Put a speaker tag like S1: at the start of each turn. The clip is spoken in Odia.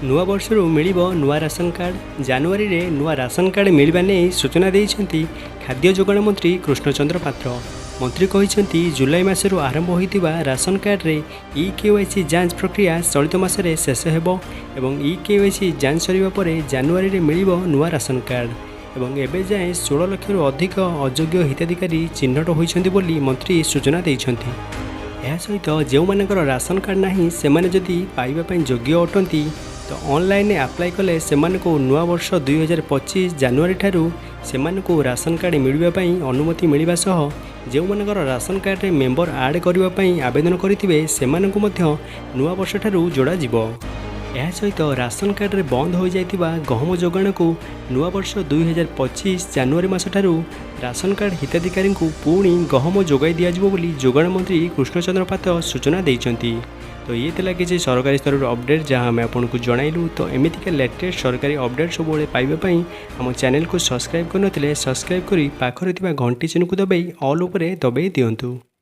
S1: ନୂଆ ବର୍ଷରୁ ମିଳିବ ନୂଆ ରାସନ କାର୍ଡ଼। ଜାନୁଆରୀରେ ନୂଆ ରାସନ କାର୍ଡ଼ ମିଳିବା ନେଇ ସୂଚନା ଦେଇଛନ୍ତି ଖାଦ୍ୟ ଯୋଗାଣ ମନ୍ତ୍ରୀ କୃଷ୍ଣଚନ୍ଦ୍ର ପାତ୍ର। ମନ୍ତ୍ରୀ କହିଛନ୍ତି, ଜୁଲାଇ ମାସରୁ ଆରମ୍ଭ ହୋଇଥିବା ରାସନ କାର୍ଡ଼ରେ ଇ କେୱାଇସି ଯାଞ୍ଚ ପ୍ରକ୍ରିୟା ଚଳିତ ମାସରେ ଶେଷ ହେବ ଏବଂ ଇ କେୱାଇସି ଯାଞ୍ଚ ସରିବା ପରେ ଜାନୁଆରୀରେ ମିଳିବ ନୂଆ ରାସନ କାର୍ଡ଼। ଏବଂ ଏବେ ଯାଏଁ 16 ଲକ୍ଷରୁ ଅଧିକ ଅଯୋଗ୍ୟ ହିତାଧିକାରୀ ଚିହ୍ନଟ ହୋଇଛନ୍ତି ବୋଲି ମନ୍ତ୍ରୀ ସୂଚନା ଦେଇଛନ୍ତି। ଏହା ସହିତ ଯେଉଁମାନଙ୍କର ରାସନ କାର୍ଡ଼ ନାହିଁ, ସେମାନେ ଯଦି ପାଇବା ପାଇଁ ଯୋଗ୍ୟ ଅଟନ୍ତି ତ ଅନଲାଇନରେ ଆପ୍ଲାଏ କଲେ ସେମାନଙ୍କୁ ନୂଆ ବର୍ଷ 2025 ଜାନୁଆରୀ ଠାରୁ ସେମାନଙ୍କୁ ରାସନ କାର୍ଡ଼ ମିଳିବା ପାଇଁ ଅନୁମତି ମିଳିବା ସହ ଯେଉଁମାନଙ୍କର ରାସନ କାର୍ଡ଼ରେ ମେମ୍ବର ଆଡ଼୍ କରିବା ପାଇଁ ଆବେଦନ କରିଥିବେ, ସେମାନଙ୍କୁ ମଧ୍ୟ ନୂଆ ବର୍ଷଠାରୁ ଯୋଡ଼ାଯିବ। ଏହା ସହିତ ରାସନ କାର୍ଡ଼ରେ ବନ୍ଦ ହୋଇଯାଇଥିବା ଗହମ ଯୋଗାଣକୁ ନୂଆ ବର୍ଷ 2025 ଜାନୁଆରୀ ମାସଠାରୁ ରାସନ କାର୍ଡ଼ ହିତାଧିକାରୀଙ୍କୁ ପୁଣି ଗହମ ଯୋଗାଇ ଦିଆଯିବ ବୋଲି ଯୋଗାଣ ମନ୍ତ୍ରୀ କୃଷ୍ଣଚନ୍ଦ୍ର ପାତ୍ର ସୂଚନା ଦେଇଛନ୍ତି। ତ ଇଏ ଥିଲା କିଛି ସରକାରୀ ସ୍ତରରୁ ଅପଡ଼େଟ୍, ଯାହା ଆମେ ଆପଣଙ୍କୁ ଜଣାଇଲୁ। ତ ଏମିତିକା ଲେଟେଷ୍ଟ ସରକାରୀ ଅପଡ଼େଟ୍ ସବୁବେଳେ ପାଇବା ପାଇଁ ଆମ ଚ୍ୟାନେଲକୁ ସବସ୍କ୍ରାଇବ୍ କରିନଥିଲେ ସବସ୍କ୍ରାଇବ୍ କରି ପାଖରେ ଥିବା ଘଣ୍ଟି ଚିହ୍ନକୁ ଦବାଇ ଅଲ୍ ଉପରେ ଦବାଇ ଦିଅନ୍ତୁ।